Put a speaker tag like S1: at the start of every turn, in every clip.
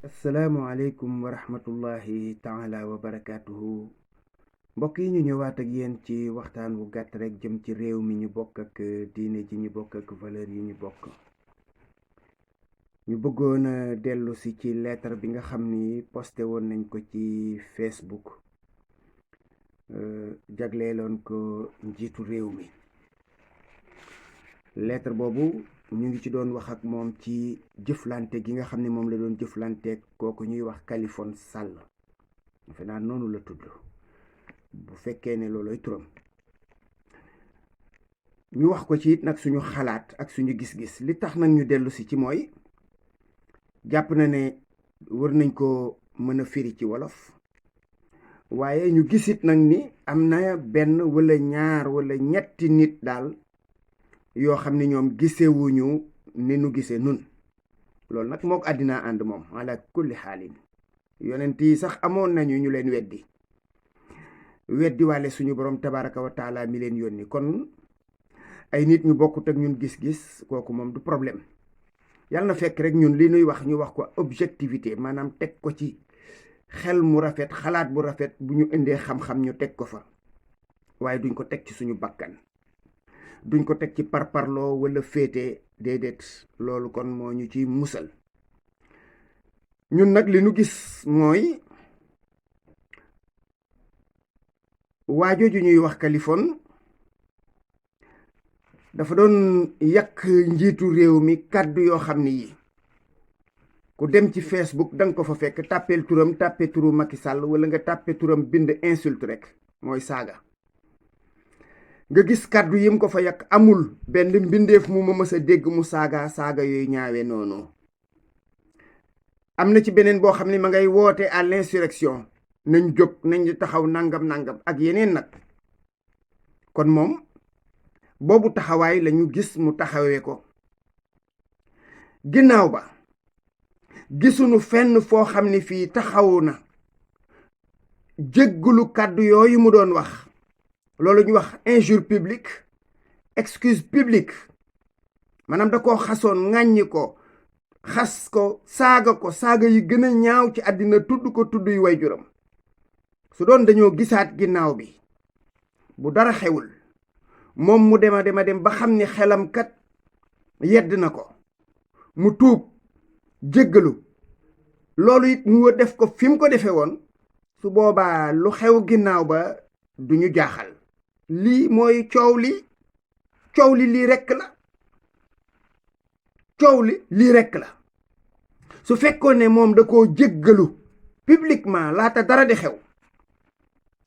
S1: asalaamualeykum wa rahmatullahi taala wa barakaatuhu mbokk yi ñu ñëwaat ak yéen ci waxtaan wu gàtt rek jëm ci réew mi ñu bokk ak diine ji ñu bokk ak valeur yi ñu bokk. ñu bëggoon a dellu si ci lettre bi nga xam ni posté woon nañ ko ci Facebook jagleeloon ko njiitu réew mi. lettre boobu ñu ngi ci doon wax ak moom ci jëflante gi nga xam ne moom la doon jëflanteeg kooku ñuy wax Kaliphone Sall defe naa noonu la tudd bu fekkee ne looloy turam. ñu wax ko ci it nag suñu xalaat ak suñu gis-gis li tax nag ñu dellu si ci mooy jàpp na ne war nañ ko mën a firi ci wolof, waaye ñu gisit nag ni am na benn wala ñaar wala ñetti nit daal yoo xam ne ñoom gisewuñu ni nu gisee nun. loolu nag moo ko àddina ànd moom ala kulli xaalin. yonent yi sax amoon nañu ñu leen weddi wàlle suñu borom tabaraka wa taala mi leen yónni. kon ay nit ñu bokkut ak ñun gis-gis kooku moom du problème. yàlla na fekk rek ñun li nuy wax ñu wax ko objectivité, maanaam teg ko ci xel mu rafet, xalaat bu rafet, bu ñu indee xam-xam ñu teg ko fa, waaye duñ ko teg ci suñu bakkan, duñ ko teg ci parparloo wala féete. déedéet, loolu kon moo ñu ci musal. ñun nag li nu gis mooy waajooju ñuy wax Kaliphone dafa doon yàq njiitu réew mi kàddu yoo xam ni yi ku dem ci Facebook danga ko fa fekk, tàppeel turam, tàppe turu Macky Sall wala nga tàppe turam bind insulte rek mooy saaga. nga gis kàddu yim ko fa yàq, amul benn mbindeef mu ma mës a dégg mu saaga yooyu ñaawe noonu. am na ci beneen boo xam ne ma ngay woote à l'insurrection, nañ jóg, nañ taxaw nangam ak yeneen nag. kon moom boobu taxawaay lañu gis mu taxawee ko. ginnaaw ba gisuñu fenn foo xam ne fii taxawu na jéggulu kàddu yooyu mu doon wax. loolu ñu wax injure publique, excuse publique, maanaam da koo xasoon, ŋàññi ko, xas ko, saaga yi gën a ñaaw ci àddina, tudd ko tudd yu way juram. su doon dañoo gisaat ginnaaw bi bu dara xewul, moom mu dem ba xam ni xelam kat yedd na ko, mu tuub jéggalu, loolu it mu def ko fi mu ko defee woon, su boobaa lu xew ginnaaw ba duñu jaaxal. lii mooy coow li lii rekk la. lii rekk la. su fekkoon ne moom da koo jéggalu publiquement laata dara di xew,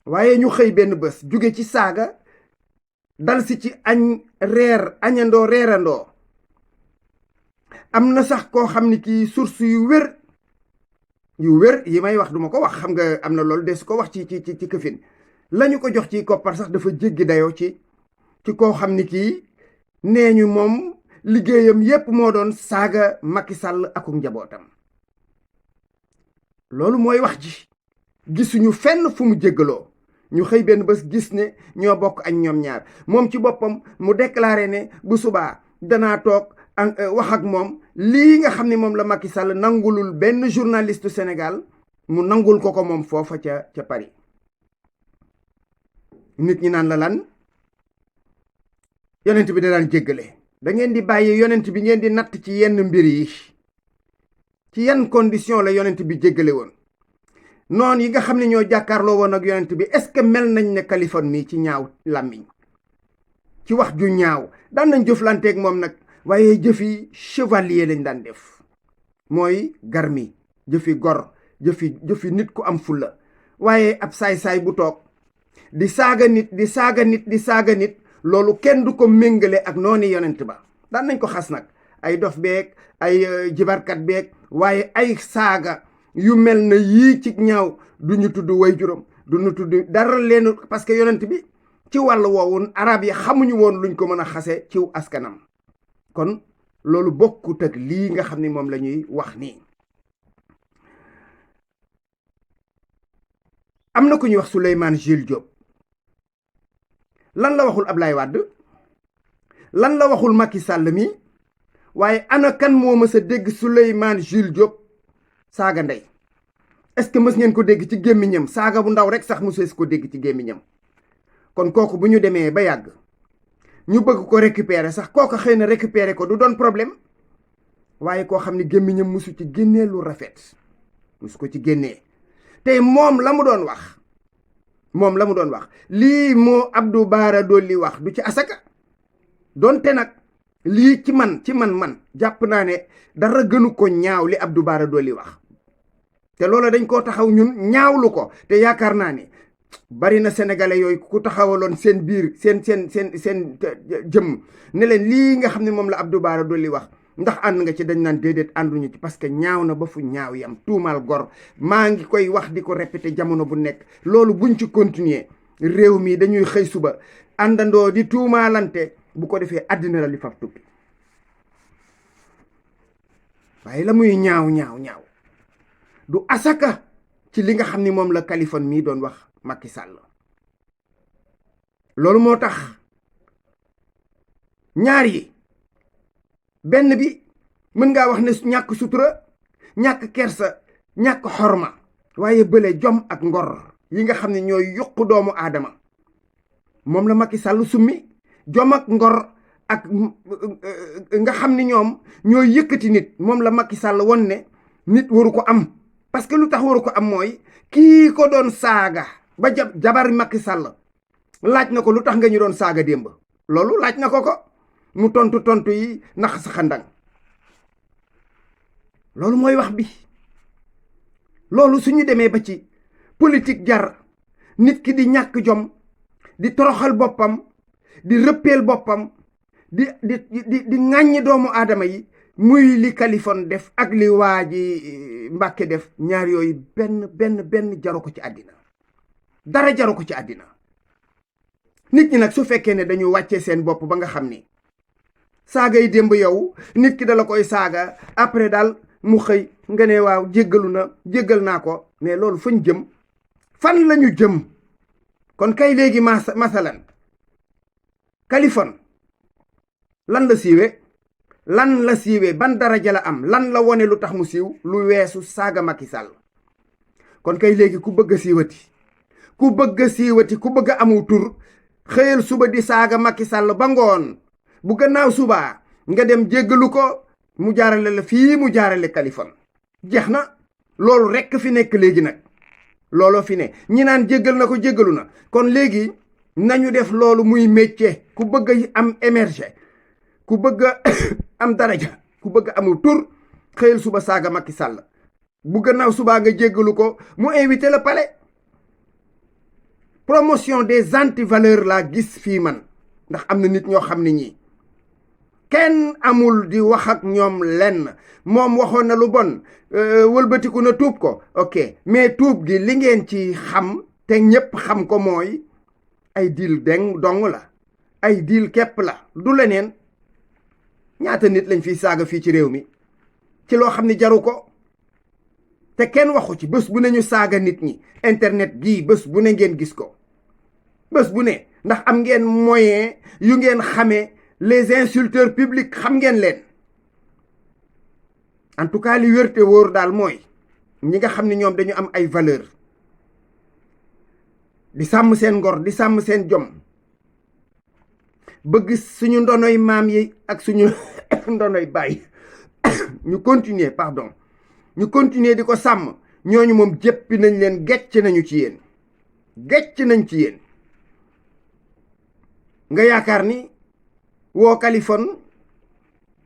S1: waaye ñu xëy benn bés jóge ci saaga dal si ci añandoo reerandoo. am na sax koo xam ni kii source yu wér yi may wax duma ko wax, xam nga am na loolu des ko wax ci këfin. lañu ko jox ci koppar sax dafa jéggi dayoo ci koo xam ni kii nee ñu moom liggéeyam yépp moo doon saaga Macky Sall ak njabootam. loolu mooy wax ji. gisuñu fenn fu mu jéggaloo. ñu xëy benn bés gis ne ñoo bokk ak ñoom ñaar. moom ci boppam mu déclaré ne bu subaa danaa toog wax ak moom. lii nga xam ne moom la Macky Sall nangulul benn journaliste Sénégal, mu nangul ko moom foofa ca Paris. nit ñi naan la lan, yonent bi da daan jéggale. da ngeen di bàyyi yonent bi ngeen di natt ci yenn mbir yi. ci yan condition la yonent bi jéggale woon. noonu yi nga xam ne ñoo jàkkaarloo woon ak yonent bi, est-ce que mel nañ ne Kaliphone mii ci ñaaw làmmiñ, ci wax ju ñaaw? daan nañ jëflanteeg moom nag, waaye jëfi chevalier lañ daan def, mooy garmi, jëfi gor, jëfi nit ku am fulla. waaye ab saay-saay bu toog di saaga nit loolu kenn du ko méngale ak noonu yonent ba. daan nañ ko xas nag, ay dof beeg ay jibarkat beeg, waaye ay saaga yu mel na yii ci ñaaw du ñu tudd way juróom, du ñu tudd dara leen, parce que yonent bi ci wàll woowu arab yi xamuñu woon luñ ko mën a xase ciw askanam. kon loolu bokkut ak lii nga xam ne moom la ñuy wax nii. am na ku ñuy wax Souleymane Jules Diop. lan la waxul Ablaye Wade, lan la waxul Macky Sall mi, waaye ana kan moo mës a dégg Souleymane Jules Diop saaga ndey est-ce que mës ngeen ko dégg ci gémmiñam saaga bu ndaw rek sax mësees ko dégg ci gémmiñam kon kooku bu ñu demee ba yàgg ñu bëgg ko récupérer sax kooku xëy na récupérer ko du doon problème waaye koo xam ne gémmiñam musu ci génnee lu rafet musu ko ci génnee te moom la mu doon wax lii moo Abdou Bara Dolly wax du ci asaka donte nag lii ci man jàpp naa ne dara gënu ko ñaaw li Abdou Bara Dolly wax te loola dañ koo taxaw ñun ñaawlu ko te yaakaar naa ne bari na sénégalais yooyu ku taxawaloon seen biir seen jëmm ne leen lii nga xam ne moom la Abdou Bara Dolly wax ndax ànd nga ci dañ naan déedéet ànduñu ci parce que ñaaw na ba fu ñaaw yam tuumaal gor maa ngi koy wax di ko répété jamono bu nekk loolu buñ ci continuer réew mi dañuy xëy suba àndandoo di tuumaalante bu ko defee àddina la li faf tukki waaye la muy ñaaw du asaka ci li nga xam ni moom la Kaliphone mii doon wax Macky Sall loolu moo tax ñaar yi benn bi mën ngaa wax ne ñàkk sutura ñàkk kersa ñàkk xorma waaye bële jom ak ngor yi nga xam ne ñooy yokku doomu aadama moom la Macky Sall summi jom ak ngor ak nga xam ni ñoom ñooy yëkkati nit moom la Macky Sall won ne nit waru ko am parce que lu tax waru ko am mooy kii ko doon saaga ba jabar Macky Sall laaj na ko lu tax nga ñu doon saaga démb loolu laaj na ko mu tontu yi nax sa xandang loolu mooy wax bi loolu suñu demee ba ci politique jar nit ki di ñàkk jom di toroxal boppam di rëppeel boppam di ŋàññi doomu aadama yi muy li Kaliphone def ak li waa ji Mbàkke def ñaar yooyu benn jaru ko ci àddina dara jaru ko ci àddina nit ñi nag su fekkee ne dañu wàccee seen bopp ba nga xam ni saaga yi démb yow nit ki dala koy saaga après daal mu xëy nga ne waaw jéggal naa ko mais loolu fañ jëm fan lañu jëm kon kay léegi masalan Kaliphone lan la siiwee ban daraja la am lan la wone lu tax mu siiw lu weesu saaga Macky Sall kon kay léegi ku bëgg a siiwati ku bëgg a amu tur xëyal suba di saaga Macky Sall ba ngoon bu gannaaw subaa nga dem jéggalu ko mu jaarale la fii mu jaarale Kaliphone jeex na loolu rekk fi nekk léegi nag looloo fi ne ñi naan jéggal na ko jéggalu na kon léegi nañu def loolu muy métier ku bëgg am émerger ku bëgg am daraja ku bëgg amul tur xëyal suba saaga Macky Sall bu gannaaw subaa nga jéggalu ko mu invité le palais promotion des antivaleurs laa gis fii man ndax am na nit ñoo xam ne ñii kenn amul di wax ak ñoom lenn moom waxoon na lu bon wëlbatiku na tuub ko ok mais tuub gi li ngeen ci xam te ñépp xam ko mooy ay diil dong la ay diil képp la du leneen ñaata nit lañ fiy saaga fii ci réew mi ci loo xam ne jaru ko te kenn waxu ci bés bu ne ñu saaga nit ñi internet gii bés bu ne ngeen gis ko bés bu ne ndax am ngeen moyen yu ngeen xamee les insulteurs publics xam ngeen leen en tout cas li wér te wóor daal mooy ñi nga xam ne ñoom dañu am ay valeur di sàmm seen ngor di sàmm seen jom bëgg suñu ndonoy maam yi ak suñu ndonoy baay ñu continuer di ko sàmm ñooñu moom jéppi nañ leen gecc nañ ci yéen nga yaakaar ni woo Kaliphone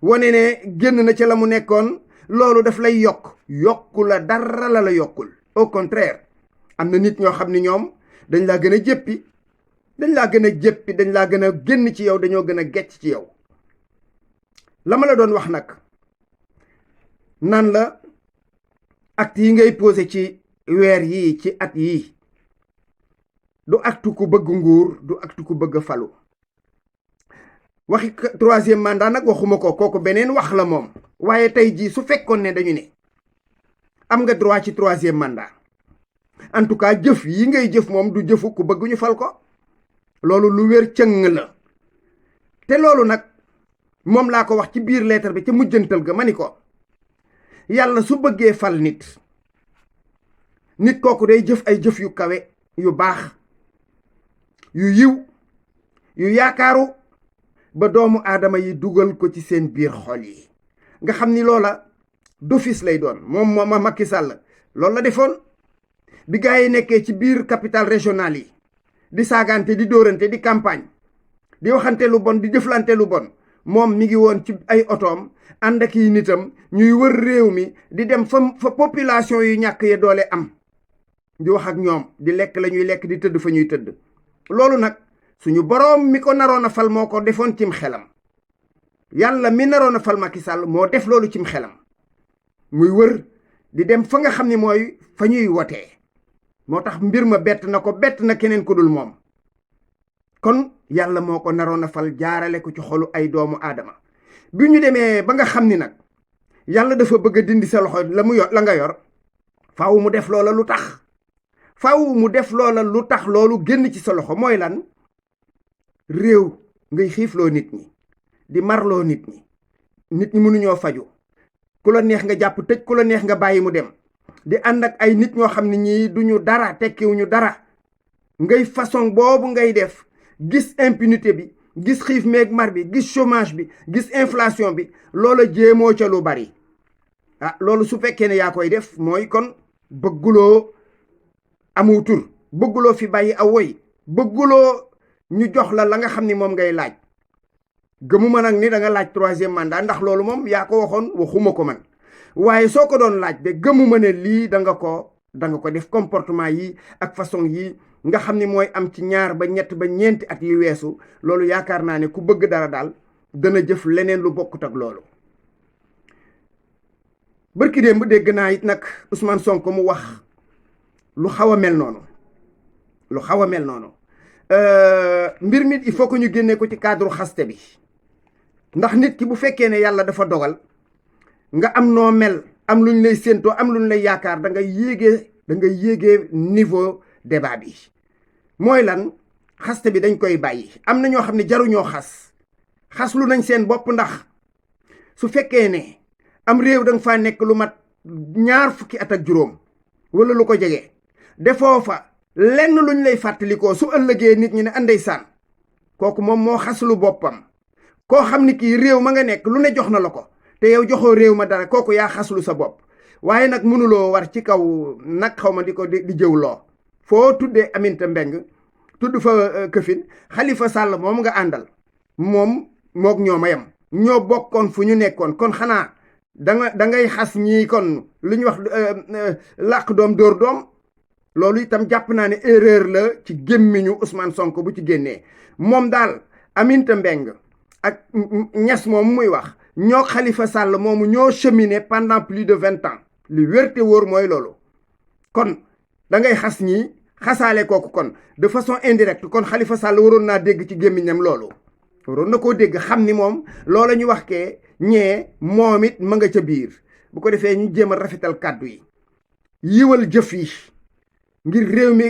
S1: wane ne génn na ca la mu nekkoon loolu daf lay yokku la dara la yokkul au contraire am na nit ñoo xam ne ñoom dañ laa gën a jéppi dañ laa gën a génn ci yow dañoo gën a gecc ci yow la ma la doon wax nag nan la acte yi ngay posé ci weer yii ci at yii du acte ku bëgg nguur du acte ku bëgg falu waxi troisième mandat nag waxuma ko kooku beneen wax la moom waaye tey jii su fekkoon ne dañu ne am nga droit ci troisième mandat en tout cas jëf yi ngay jëf moom du jëfu ku bëgg ñu fal ko loolu lu wér cëng la te loolu nag moom laa ko wax ci biir lettre bi ca mujjantal ga ma ni ko yàlla su bëggee fal nit kooku day jëf ay jëf yu kawe yu baax yu yiw yu yaakaaru ba doomu aadama yi dugal ko ci seen biir xol yi nga xam ni loola d'office lay doon moom Macky Sall loolu la defoon bi gaa yi nekkee ci biir capitale régionale yi di saagante di dóorante di campagne di waxante lu bon di jëflante lu bon moom mi ngi woon ci ay otoom ànd ak yi nitam ñuy wër réew mi di dem fa population yu ñàkk ya doole am di wax ak ñoom di lekk la ñuy lekk di tëdd fa ñuy tëdd loolu nag suñu boroom mi ko naroon a fal moo ko defoon cim xelam yàlla mi naroon a fal Macky Sall moo def loolu cim xelam muy wër di dem fa nga xam ne mooy fa ñuy wotee moo tax mbir ma bett na ko bett na keneen ku dul moom kon yàlla moo ko naroon a fal jaarale ko ci xolu ay doomu aadama bi ñu demee ba nga xam ni nag yàlla dafa bëgg a dindi sa loxo la nga yor faaw mu def loola lu tax loolu génn ci sa loxo mooy lan réew ngay xiifloo nit ñi di marloo nit ñi mënuñoo faju ku la neex nga jàpp tëj ku la neex nga bàyyi mu dem di ànd ak ay nit ñoo xam ne ñii duñu dara tekkiwuñu dara ngay façon boobu ngay def gis impunité bi gis xiif meeg mar bi gis chômage bi gis inflation bi loola jéemoo ca lu bari loolu su fekkee ne yaa koy def mooy kon bëgguloo amu tur bëgguloo fi bàyyi aw woy bëgguloo ñu jox la nga xam ni moom ngay laaj gëmuma nag ni da nga laaj 3e mandat ndax loolu moom yaa ko waxoon waxuma ko man waaye soo ko doon laaj de gëmuma ne lii da nga ko def comportement yi ak façon yi nga xam ni mooy am ci 2 ba 3 ba 4 at yi weesu loolu yaakaar naa ne ku bëgg dara daal dana jëf leneen lu bokkut ak loolu. bërki démb dégg naa it nag Ousmane Sonko mu wax lu xaw a mel noonu mbir mi il faut que ñu génnee ko ci cadre xaste bi ndax nit ki bu fekkee ne yàlla dafa dogal nga am noo mel am luñ lay séentoo am luñ lay yaakaar da nga yéegee niveau débat bi mooy lan xaste bi dañ koy bàyyi am na ñoo xam ne jaruñoo xas lu nañ seen bopp ndax su fekkee ne am réew da nga faa nekk lu mat 20 at ak juróom wala lu ko jege defoo fa lenn luñ lay fàttalikoo su ëllëgee nit ñi ne andeysaan kooku moom moo xaslu boppam koo xam ni kii réew ma nga nekk lu ne jox na la ko te yow joxoo réew ma dara kooku yaa xaslu sa bopp waaye nag mënuloo war ci kaw nag xaw ma di ko di jëw loo foo tuddee Aminata Mbengue tudd fa këfin Khalifa Sall moom nga àndal moom mook ñooma yam ñoo bokkoon fu ñu nekkoon kon xanaa da ngay xas ñii kon lu ñu wax làq doom dóor doom loolu itam jàpp naa ne erreur la ci gémmiñu Ousmane Sonko bu ci génnee moom daal Aminata Mbengue ak Niass moom muy wax ñoo Khalifa Sall moomu ñoo cheminé pendant plus de 20 ans li wér te wóor mooy loolu kon da ngay xas ñii xasaale kooku kon de façon indirecte kon Khalifa Sall waroon naa dégg ci gémmiñam loolu waroon na koo dégg xam ni moom loola ñu wax kee ñee moom it ma nga ca biir bu ko defee ñu jéem a rafetal kàddu yi yiwal jëf yi ngir réew mi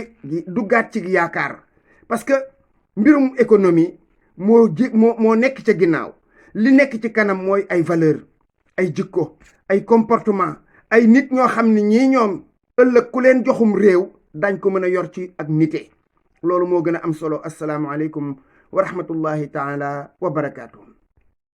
S1: duggaat ci yaakaar parce que mbirum économie moo nekk ca ginnaaw li nekk ci kanam mooy ay valeur ay jikko ay comportement ay nit ñoo xam ne ñii ñoom ëllëg ku leen joxum réew dañ ko mën a yor ci ak nite loolu moo gën a am solo asalaamaaleykum wa rahmatullahi taala wa barakaatu.